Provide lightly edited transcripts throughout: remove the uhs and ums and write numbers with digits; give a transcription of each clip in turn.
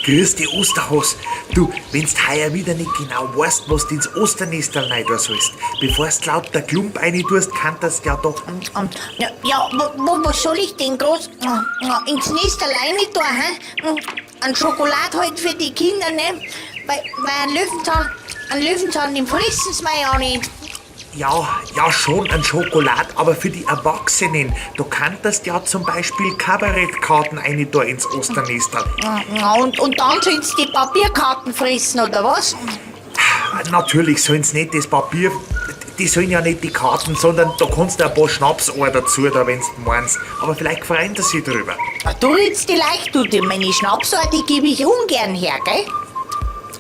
Grüß dich, Osterhas. Du, wenn's heuer wieder nicht genau weißt, was du ins Osternestel rein tun sollst, bevor's laut der Klump rein tust, kann das ja doch. Ja, ja, was soll ich denn groß ins Nest alleine tun, hä? Ein Schokolad halt für die Kinder, ne? Weil ein Löwenzahn, den fressen sie mir ja nicht. Ja, ja, schon ein Schokolad, aber für die Erwachsenen. Du kanntest ja zum Beispiel Kabarettkarten eine da ins Osternestel. Ja, und dann sollen sie die Papierkarten fressen, oder was? Natürlich sollen's nicht das Papier, die sollen ja nicht die Karten, sondern da kannst du ein paar Schnapsohr dazu, da wenn's meinst. Aber vielleicht freuen sie sich drüber. Du redst die leicht, du, meine Schnapsohr, die gebe ich ungern her, gell?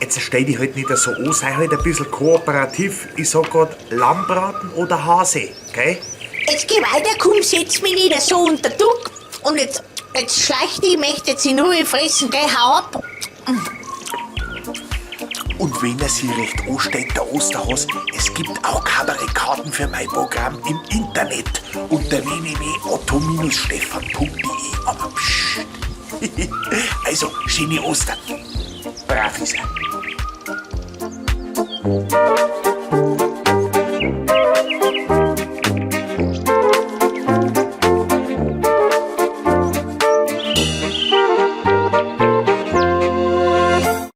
Jetzt stell dich halt nicht so an, sei halt ein bisschen kooperativ. Ich sag grad Lammbraten oder Hase, gell? Jetzt geh weiter, komm, setz mich nicht so unter Druck. Und jetzt schleich dich, ich möchte jetzt in Ruhe fressen, gell? Hau ab. Und wenn er sich recht anstellt, der Osterhas, es gibt auch Kabarettkarten für mein Programm im Internet unter www.otto-stefan.de. Aber pssst. Also, schöne Ostern. Brav ist er.